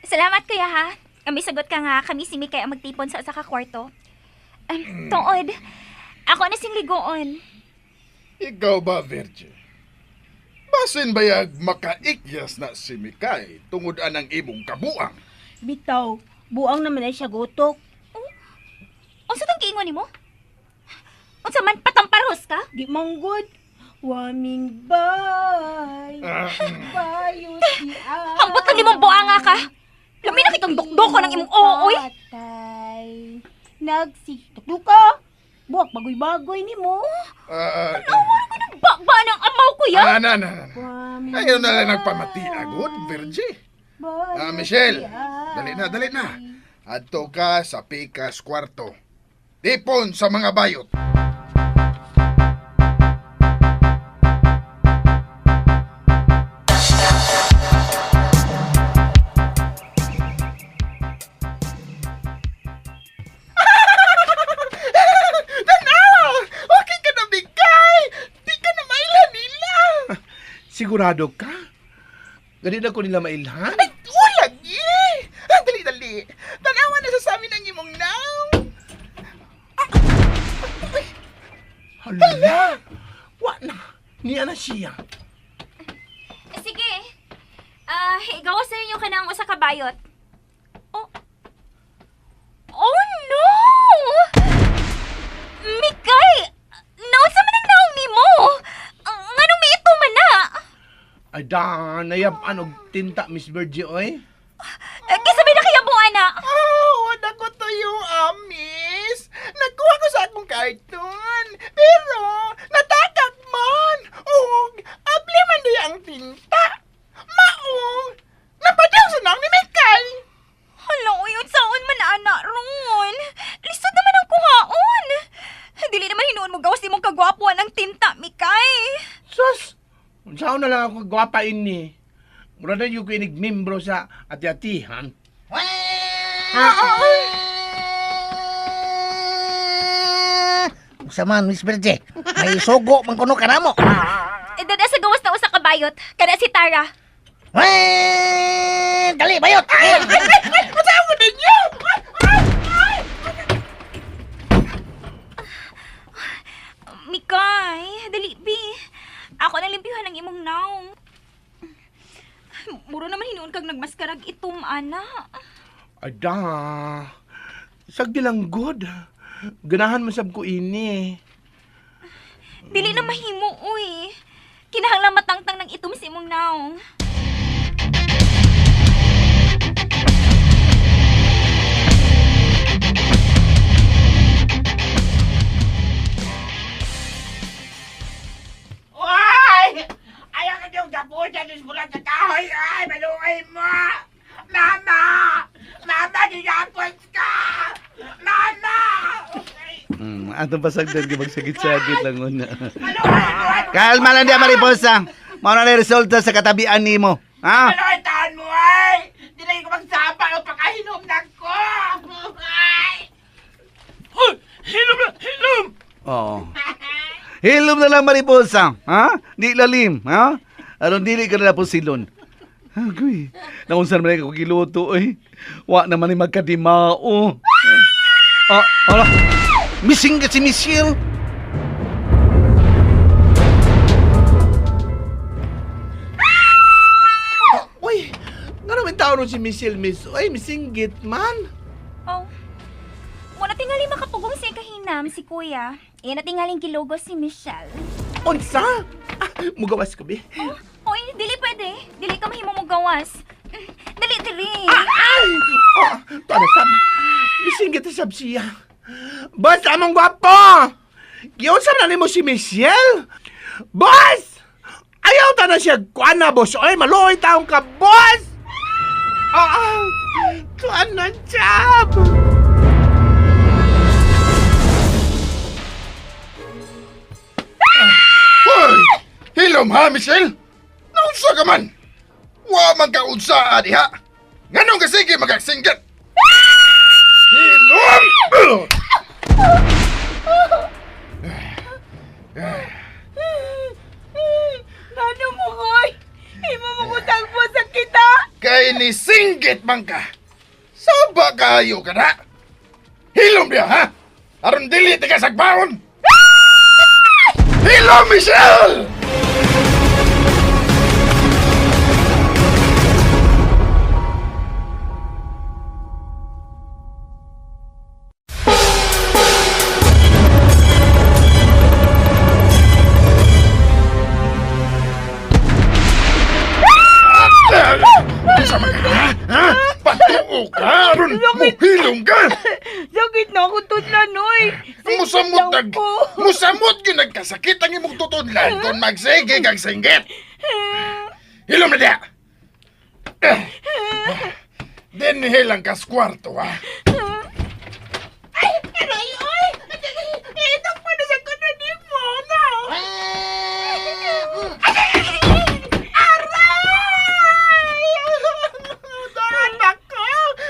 Salamat kuya ha. May sagot ka nga kami si Mikay ang magtipon sa usa ka kwarto. Tuod. Ako na sing ligoon. Ikaw ba, Virgie? Basin bayag makaikyas na si Mikay tungod anang imong kabuang. Bitaw, buang naman ay siya gutok. Unsa tong giingon nimo? Unsa man patamparhos ka? Di manggod. Waming bay. Bayot di ay. Hambot lang nimong buanga ka. Lami na kitang dukdoko ng imong ooy. Patay. Nagsi. Dukduka. Buwak bagoy-bagoy nimo. Ba ng amaw kuya. Ah, na, na, na. Ayaw na lang nagpamati agod, Virgie. Ah, Michelle, dali na, dali na. Adto ka sa Pikas kwarto. Tipon sa mga bayot. Tanawa! Okay ka na, Mikay! Di ka na mailhan nila! Sigurado ka? Gani na ko nila mailhan? Ay, ulagi! Ah, dali, dali! Tanawa na sa amin ang imong naong! Hala! Wa na. Niya na siya. Sige. Igawas sa inyo kanang usa ka bayot. Oh. Oh no! Mikay! Naunsa man ang naong nimo? Nganong miito man na? Ay da, nayab og tinta Miss Virgie oy. Kinsa may nakayabo ana? Oh, wala ko tuyo, miss. Nagkuha ko sa akong karton. Pero, natakak man. Ug, abli man diya ang tinta. Maong, napadaw sa naong ni Mikay. Hala, uy, unsaon man ana ron? Lisod naman ang kuhaon. Dili naman hinuon mo gawas imong kagwapuan ang tinta, Mikay. Sus! Unsaon na lang ako gwapa ini. Mura na yung kinig membro sa ati-atihan. Unsa man, Miss Virgie? May sugo man kuno kanamo. Dada sa gawas na usa ka bayot. Kada si Tara. Weh! Dali, bayot! Ay, ay, ay, unsaon man ninyo? Ay, Mikay, dali bi. Ako na limpyuhan ang imong naong. Muro naman hinuon kag nagmaskarag itom, ana. Ay da. Sagdi lang good. Ganahan man sab ko ini. Dili na mahimo, uy. Kinahanglan matangtang ng itom sa imong naong. Uy! Ayaw ka niyong gapusan sa bulan sa kahoy! Ay, maluhay mo! Mama! Mama, gigapos ka! Mama! Atong pasagdan kay magsagit-sagit lang una. Kalma lang di Mariposa. Mao na resulta sa katabian nimo. Ha? Maluhay taon mo, ay! Di lagi ko magsapa o pakahinom na ko! Ay! Hoy! Hilom na! Hilom! Oo. Hilom na lang Mariposa, ha? Di lalim, ha? Aron dili ka na po silon. Agoy, naunsan man ko giluto oy. Wa naman ni magkadimao. Ah, ala. Missing ka si Michelle. Uy, nga naman tao ron si Michelle Miss. Uy, misinggit man. Oh. Wala tingali makapugong sa kahinam si kuya. Iya na tingaling gilogo si Michelle. Unsa? Ah, Mugawas ko, be. Oy, dili pwede. Dili ka mahimo mo gawas. Dali, dili. Ay! Oh, to na sab. Misinggit na sab siya. Boss, among gwapo! Giunsa na nimo si Michelle? Boss! Ayaw ta na siya kuan na, boss. Oy, maluoy taong ka, boss! Ah, ah! Kuan na sab! Hoy! Hilom ha, Michelle? Naunsa ka man? Wa man ka unsa diha. Nganong kasige magagsinggit? Hilom! Ano mo, Koy? Imo mo ko tagpo sa kita! Kay ni singgit man ka. Saba kayo ka na. Hilom diha ha? Aron dili ti ka sagbaon. Hilom, Michelle! Unsa man ka, ha? Ha? Patuo ka aron muhilom ka. Sakit na akong tudlan, oy! Musamot nag musamot gyud nagkasakit ang imong tutudlan kung magsige kag singgit. Hilom na diha. Dinhi lang kas kwarto ha. Ay, aray, oy! Itok mo na sa kuno ni mo, no? Aray! Daan ba ko?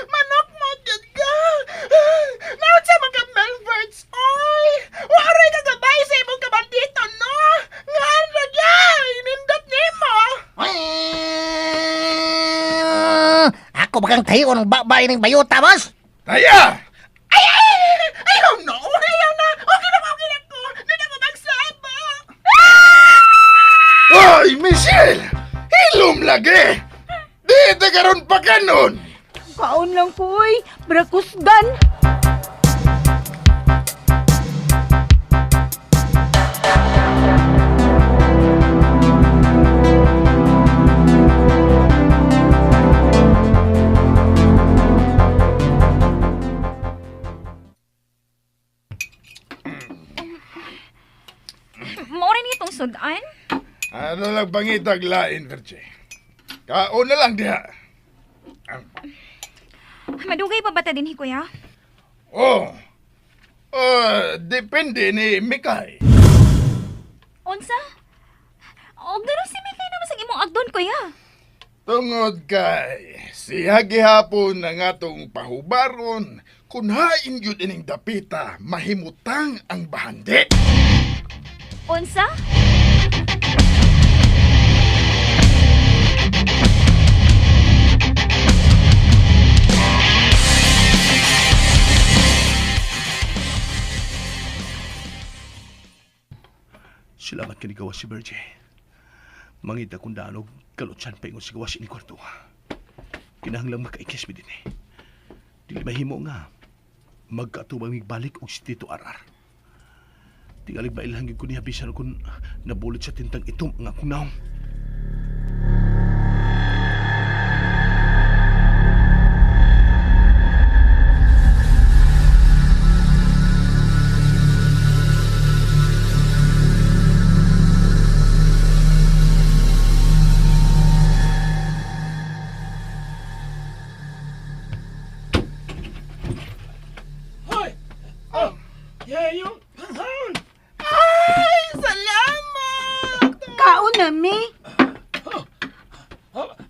Manok mo, gyud ka! Naot sa mga Melverts, oy! Waray ka gabay sa imong kabandito, no? Nga na gay! Nindot nimo! Ako bagang tayo ng babay ng bayota, boss? Taya! Ay, ay! Ayaw no! Ayaw na! Okay na, okay na ko! Hindi na ko magsaba! Oy, Michelle! Hilom lagi! Di ta karon pa kanon! Kaon lang ko, oy! Brakusdan! Mao rin itong sudan. Ano lang pangitag lain, Verche? Kaon na lang diha. Madugay pa ba ta dinhi, kuya? Oh. Depende ni Mikay. Unsa? Og gano'n si Mikay naman sa imong agdon, kuya. Tungod kay siya gihapon ang atong pahubaron kun hain gyud ining dapita mahimutang ang bahandi. Unsa? Salamat ka ni gawas si Virgie. Mangita kung daanog, kalutsan pa ingon si gawas ini kwarto. Kinahanglang makaikis mi din eh. Dili mahimo nga. Magkaatubang migbalik og si Tito Arar. Tingalig ba ilahang ko niya bisan kung nabulit sa tintang itom ang akong naong. Hoy! Oh! Yayo! Panghon! Ay, salamat! Kaon na, mi!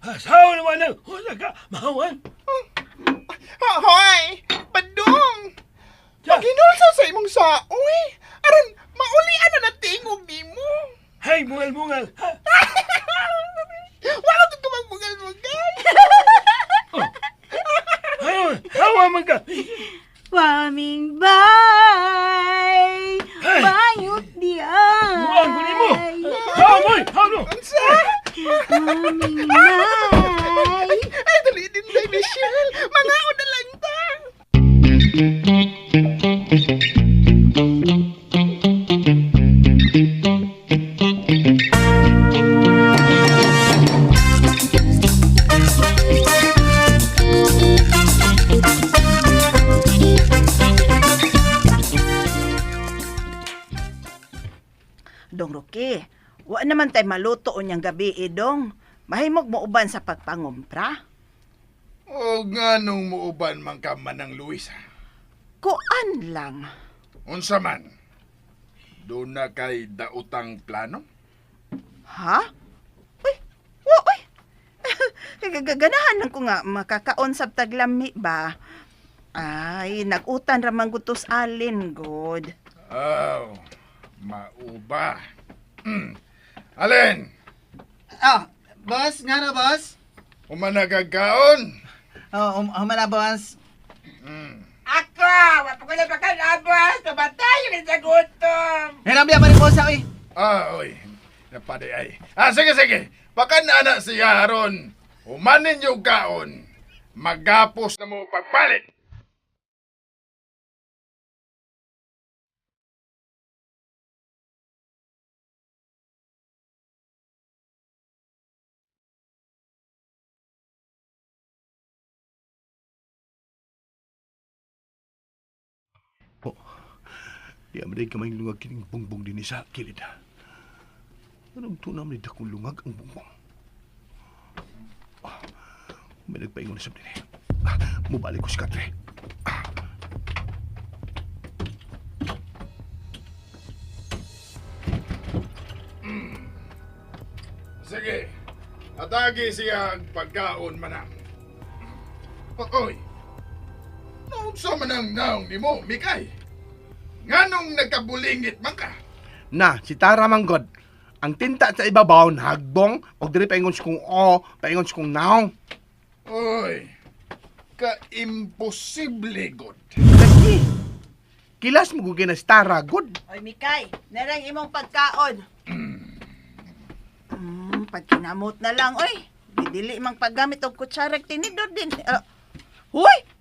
Asawa naman ang husa ka, mahawan! Hoy! Badong! Paghinulsa sa imong saoy! Aron, maulian na natingog nimo! Hey, bungal-bungal! Wala ko magbungal-bungal! Hawa, hawa man ka! Waming bay! Bayot di ay! Buang ko nimo! Hawa moy! Hawa mo! Unsa? Waming bay! Ay, dali din day, Michelle! Mga na lang ta! Wa naman tay maluto unyang gabi, idong. Mahimog mo uban sa pagpangumpra. O nganong muuban man ka Manang Luisa? Kuan lang. Unsa man? Doon na kay dautang plano? Ha? Uy, wa, uy. Gaganahan lang ko nga makakaon sa taglami ba? Ay, nag-utan ra man gutos alin, god. Oh, mauba. Alin? Ah, boss, nga na, boss? Umanagagkaon? Oh, humana, boss. Ako! Wa pa ko na makalabas! Namatay yung sa gutom! Hiram biya, Mariposa, oy. Ah, oy. Napadi ay. Ah, sige, sige. Pakanana siya aron. Humanin yung kaon. Magapos na mo pagpalit. Di amay kamay lungag kining bungbong din sa kilid. Anong tunam ni dakong lungag ang bungbong? Ah, may nagpaingon na sa dinhi. Ah, mubalik ko si Katre. Sige. Atagi siya ang pagkaon manang. Oy. Naunsa man ang naong nimo, Mikay? Nganong nagkabulingit man ka? Na, si Tara manggod. Ang tinta sa ibabaw nahagbong og diri paingon sa kong o, paingon sa kong naong. Oy. Ka-imposible, god. Lagi. Kilas mo gugin na si Tara, god. Oy, Mikay, narang imong pagkaon. Pagkinamot na lang, oy. Dili mang paggamit og kutsara ug tinidor din. Huy!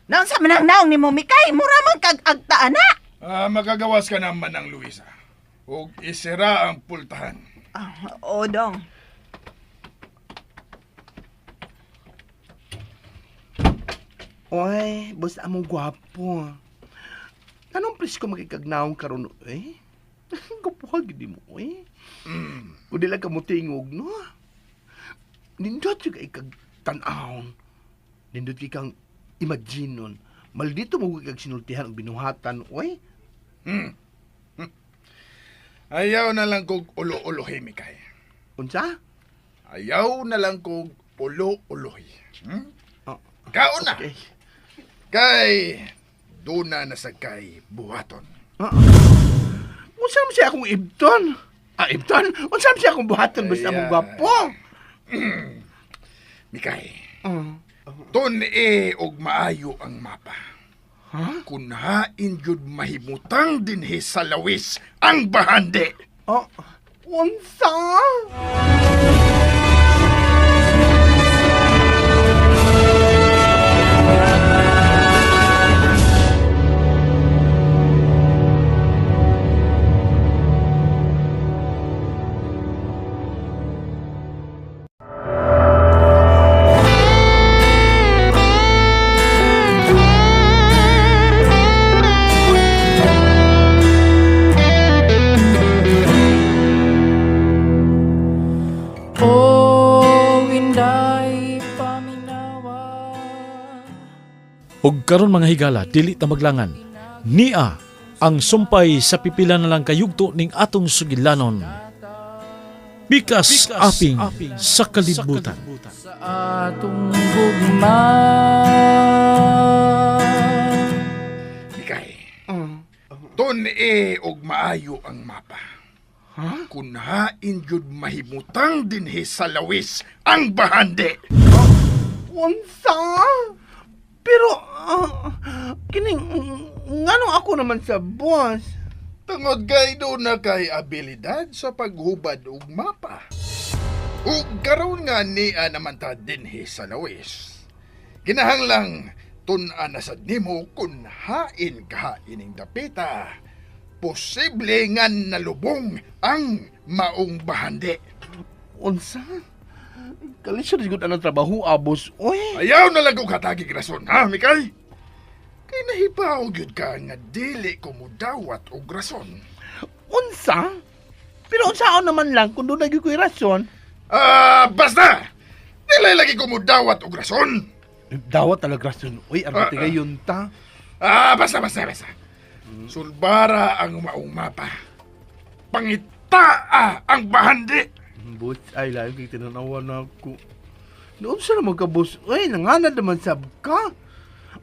Naunsa man ang naong nimo, Mikay? Mura man kag agta ana. Ah, makagawas ka naman ng Luisa. Og isira ang pultahan. Ah, oo, dong. Oy, boss among gwapo. Anong presko makikagnaong karon eh? Gwapo gid mo eh. Kung di lang ka mo tingog, no? Nindot yung kay kag tan-awon. Nindot kay kang imaginon. Maldito mo kag sinultihan og binuhatan, oy. Ayaw na lang kog ulo-ulohi, Mikay. Unsa? Ayaw na lang kog ulo-ulohi. Hmm? Oh, Kaon na. okay. Kay duna na sa kay buhaton. Unsa man siya akong ibton? Ah, ibton? Unsa man siya akong buhaton basta among Ayan. gwapo? Mikay. Tun-e og maayo ang mapa. Ha? Kun hain jud mahimutang dinhi sa lawis ang bahandi. Oh, unsa? Oh, inday paminawa. Ug karon mga higala, dili ta maglangan. Nia ang sumpay sa pipila na lang kayugto ning atong sugilanon. Pikas, aping, sa kalibutan. Sa atong gugma. Mikay. Tun-e og maayo ang mapa. Ha? Kun hain jud mahimutang dinhi sa lawis ang bahandi. Unsa? Pero, kining, nganong ako naman sa boss? Tungod kay doon na kay abilidad sa paghubad og mapa. Ug karon nga niya naman ta dinhi sa lawis. Kinahanglang tun-an na sad nimo kun hain ka ining dapita. Posible nga nalubong ang maong bahandi. Unsa? Kalisod jud ang trabaho, abos. Oy. Ayaw na lang kong hatagig rason, ha, Mikay? Kay nahibaw gyud ka nga dili ko mudawat og rason. Unsa? Pero unsaon naman lang kung doon ko'y rason? Basta! Dili lagi ko mo dawat og rason. Dawat talaga rason. Uy, ang tigayon ta. Basta. Sulbara ang maong mapa. Pangitaa ang bahandi. Boss, ay layo kay tinanawa na ako. Noon sa naman ka, boss? Uy, nanganad naman sab ka.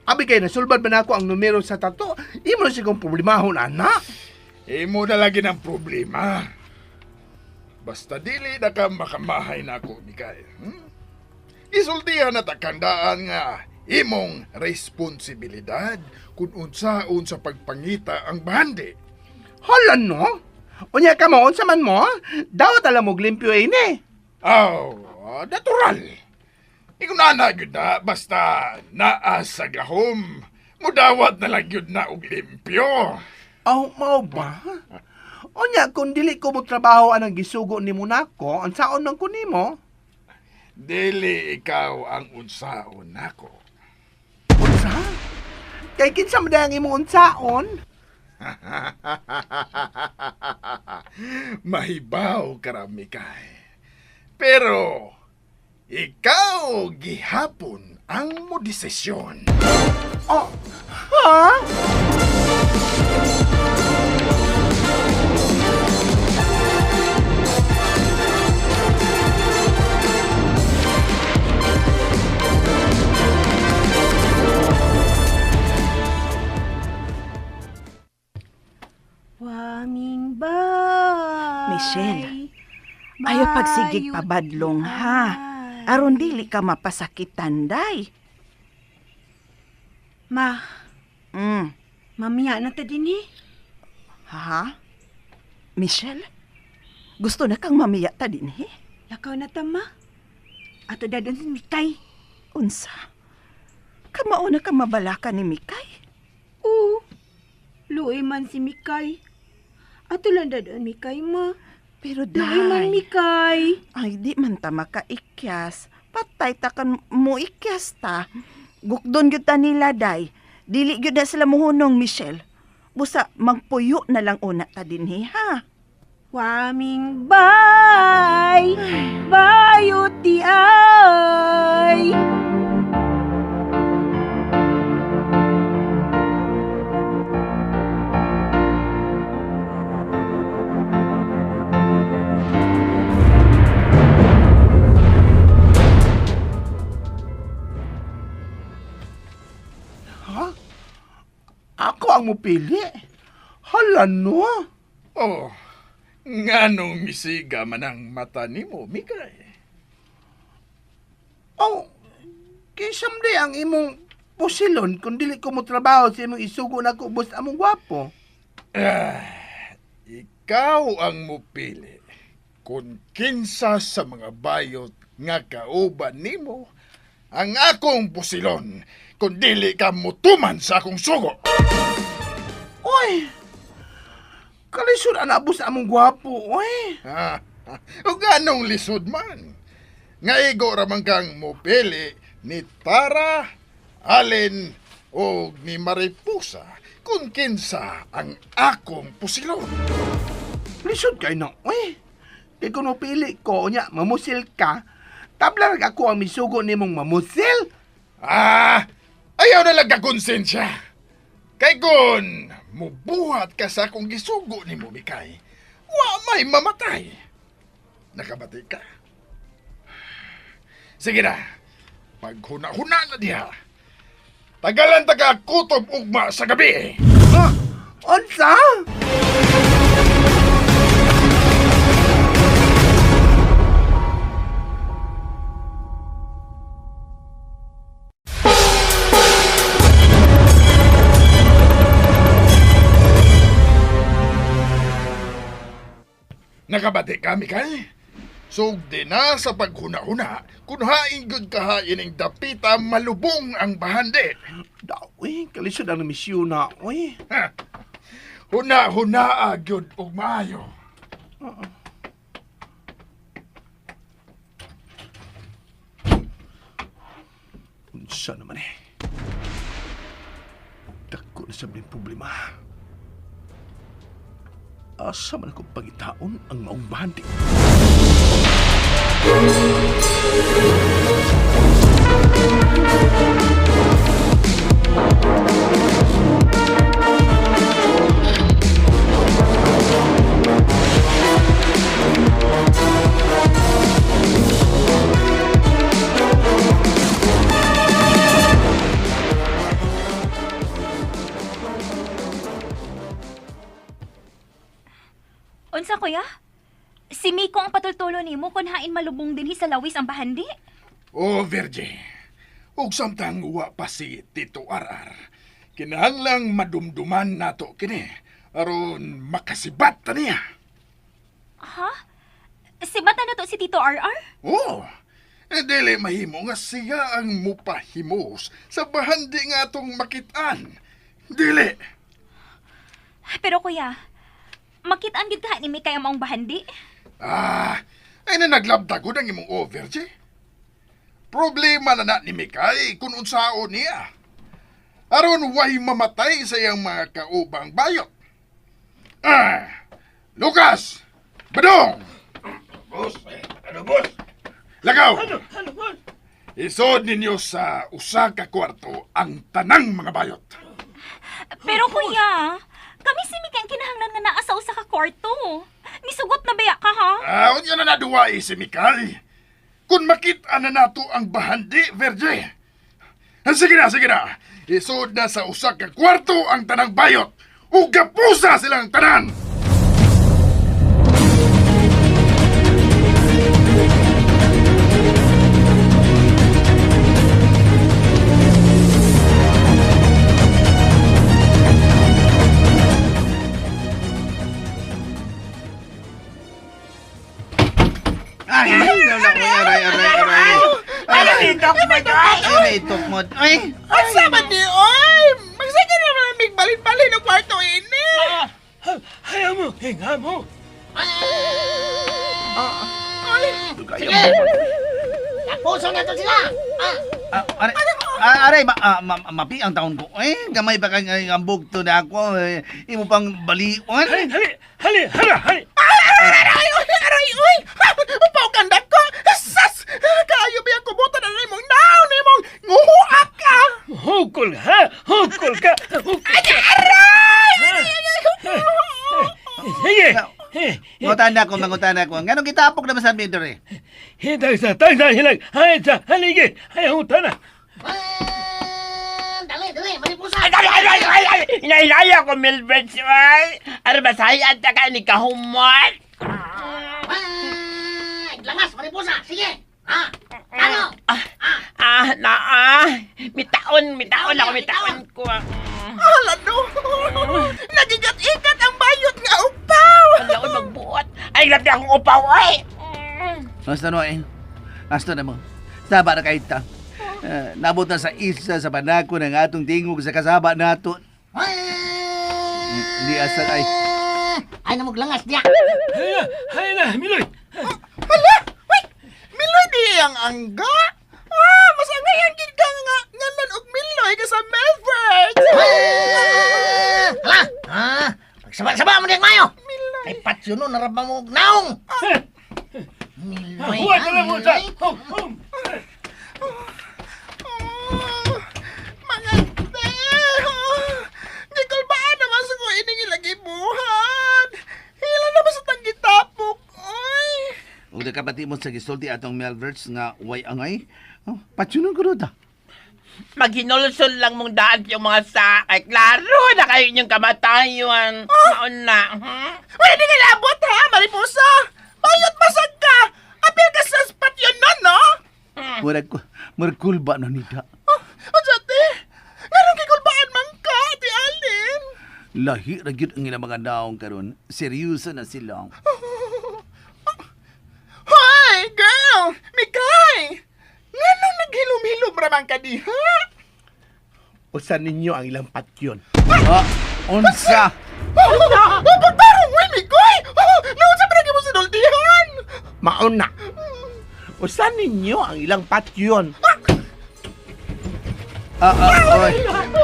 Abi kay nasulbad man ako ang numero sa tato. Imo na sigong problemahon, anak. Imo na lagi ng problema. Basta dili na ka makamahay na ako, Mikay. Isultihan na takandaan nga imong responsibilidad kung unsaon sa pagpangita ang bahandi. Hala no? Unya ka mo, unsa man mo? Dawat alam mo limpyo ini. Oh, natural. Ikaw na gyud na, basta naa sa gahom. Mudawat na lang gyud na og limpyo. Aw, mao ba? Unya, kung dili ko mo trabaho anang gisugo nimo nako, unsaon man ko nimo? Dili ikaw ang unsaon nako. Unsa? Kay kinsa man ang imong unsaon? Mahibaw karami kay. Pero ikaw gihapon ang mo desisyon. Oh, ha? Waming bay. Michelle, ayaw pagsigig pabadlong ha. Aron dili ka mapasakitan, day. Ma. Mamiya na ta din eh. Ha? Michelle? Gusto na kang mamiya ta din eh? Lakaw na ta, ma. Ato dadon si Mikay. Unsa? Kamao na ka mabalaka ni Mikay? Oo. Luoy man si Mikay. Ato lang dadon Mikay, ma. Pero day. Luoy man Mikay. Ay, di man ta makaikyas. Patay ta kan mo ikyas ta. Gukdon gyud ta nila, day. Dili gyud na sila muhunong, Michelle. Busa, magpuyo na lang una ta dinhi, ha? Waming bay, bayot di ay. Ha? Ako ang mupili? Hala no? Oh, nganong misiga man ang mata nimo, Mikay? Oh, kinsam di ang imong pusilon kung dili ko mo trabaho sa imong isugo na ko boss among gwapo. Ikaw ang mupili kung kinsa sa mga bayot nga kauban nimo ang akong pusilon kung dili ka mutuman sa akong sugo. Oy! Kalisod ang abos among gwapo, oy! O ganong lisod man? Nga igo ramang kang mupili ni Tara, Allen, o ni Mariposa kung kinsa ang akong pusilon. Lisod kay na, oy! Kay kung mupili ko, unya, mamusil ka, tabla rin ako ang misugo ni mong mamusil. Ayaw na lang ka konsensya. Kay kung mubuhat ka sa akong gisugo ni mo, Mikay, wa may mamatay. Nakabati ka? Sige na, paghuna-huna na diha. Tagalan ta ka kutob ugma sa gabi. Unsa? Nakabati ka, Mikay? Sugdi na sa paghuna-huna kung hain gud kahain ang dapita malubong ang bahandi. Uy, kalisod ang misyon na, uy. Huna-huna gyud og maayo. Unsa naman eh. Dako na sab ning problema. Asa man ako pagitaon ang maong bahandi. Unsa kuya? Si Miko ang patultulo nimo kun hain malubong dinhi sa lawis ang bahandi. Oh, Virgie. Ug samtang wa pa si Tito RR, kinahanglang madumduman nato kini aron makasibat ta niya. Ha? Si bata na to si Tito RR? Oh, eh, dili mahimo nga siya ang mupahimos sa bahandi nga atong makitaan. Dili. Pero kuya, makitaan gid ka ni Mikay ang maong bahandi. Ah, ay na naglabdagod ang imong over, Virgie. Problema na na ni Mikay kung unsaon niya. Aron way mamatay sa iyang mga kaubang bayot. Ah, Lucas! Badong! Boss, ano boss? Lagaw! Ano boss? Isod ninyo sa usa ka kwarto ang tanang mga bayot. Pero kuya, kami si Mikay ang kinahanglan nga naa sa usa ka kwarto. Misugot na baya ka ha? Ah, unya na naduwa eh, si Mikay. Kung makita na nato ang bahandi, Verge. Ah, sige na, sige na. Isod na sa usa ka kwarto ang tanang bayot. Ug gapusa silang tanan. Ay, aray, aray, aray, aray. Ano itok mo doy? Ay, may itok mo. Ay, Unsa man di oy? Magsige naman ang migbalin-balin og kwarto ini. Hayaan mo, hinga mo. Sige! Puso na to sila! Ah, aray, ah, aray, ma, ah, ma, mapi ang taon ko. Eh, gamay pa kang ang bugto na ako. Eh, imo pang baliwan. Hali, hali, hali, hali, hali. Aray, aray, oy, aray, oy! Upaw kanda ko! Sas! Kaayo ba ang kubutan na nimong naon nimong nguhuak ka? Hukol ha, hukol ka, hukol ka. Aray! Sige. Mangutana ko, mangutana ko. Nganong gitapok naman sa amin dere? Hitag sa tagsa hilag, hay sa haligi, hay hutana. Dali, dali, maripusa! Ay, ay, ay, ay, ay! Inailaya ko, Milbert, ay! Ano ba, sayan ta ka ni kahumot? Langas, maripusa! Sige! Ha? Ano? Ah, na, ah. Mitaon, mitaon ako, mitaon ko. Hala no! Nagigat-igat ang bayot nga upaw! Wala ko magbuot. Ay, grabe akong upaw, ay! Basta no eh. Basta na mo. Saba na kahit ta. Nabot na sa isla sa panako ng atong tingog sa kasaba nato. Hindi asal ay. Ay, namuglangas diya! Hay na, hay na, Miloy. Hala! Wait! Miloy di ang angga! Ah, mas angayan gid ka nga ngalan og Miloy ka sa Melford! Hala! Ah, pagsaba-saba mo diyang mayo! Kay patyo no, naraba mo og naong! Miloy, Huwag ka na mo sa. Mga te! Gikulbaan naman sa ko ining ilagi buhat! Hila naman sa tanggitapok! Oy! Ug nakabati mo sa gisulti atong Melverts nga way angay. Oh, patsunon ko ta. Maghinulsol lang mong daan yung mga sa... Ay, klaro na kayo inyong kamatayon. Maon na. Uy, hindi ka labot ha, Mariposa! Bayot basag ka! Apil ka sa spot yun nun, no? Murag murag kulba na nida. Oh, unsa te? Nganong gikulbaan man ka, Ate Alin? Lahi ra gyud ang ilang mga naong karon. Seryoso na sila. Hoy, girl! Mikay! Nganong naghilom-hilom ra man ka diha? Usa ninyo ang ilang patyon. Ah, unsa? Oh, oh, pagtarong, uy, Mikoy! Oh, naunsa pa mo sa dultihan? Maon na. Usa ninyo ang ilang patyon. Ah, ah, oy.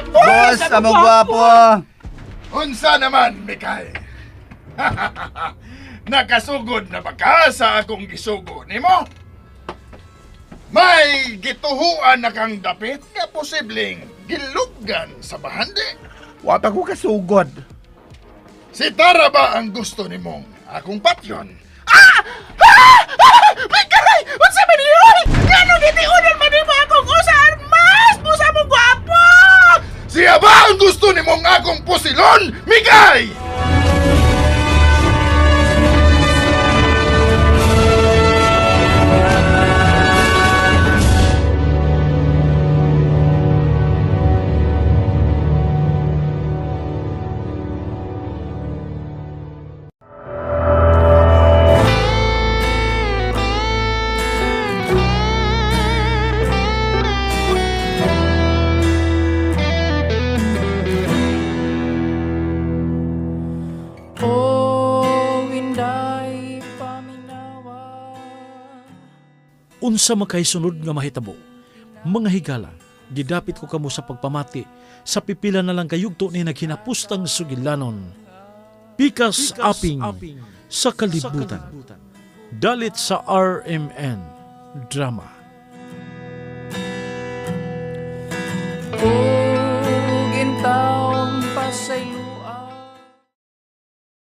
Boss, among gwapo. Unsa naman, Mikay? Nakasugod na ba ka sa akong gisugo nimo? May gituhuan na kang dapit nga posibleng gilubgan sa bahandi. Wa pa ko kasugod. Si Tara ba ang gusto nimong akong patyon? Ah! Mikay! Unsa man ni oy? Ngano gitiunan man nimo akong usa armas? Busa mo gwapo! Siya ba ang gusto nimong akong pusilon, Mikay? Oh, inday paminawa. Unsa makay sunod nga mahitabo? Mga higala, gidapit ko kamo sa pagpamati sa pipila na lang kayugto ni naghinapustang sugilanon. Pikas, aping, sa kalibutan. Dalit sa RMN Drama.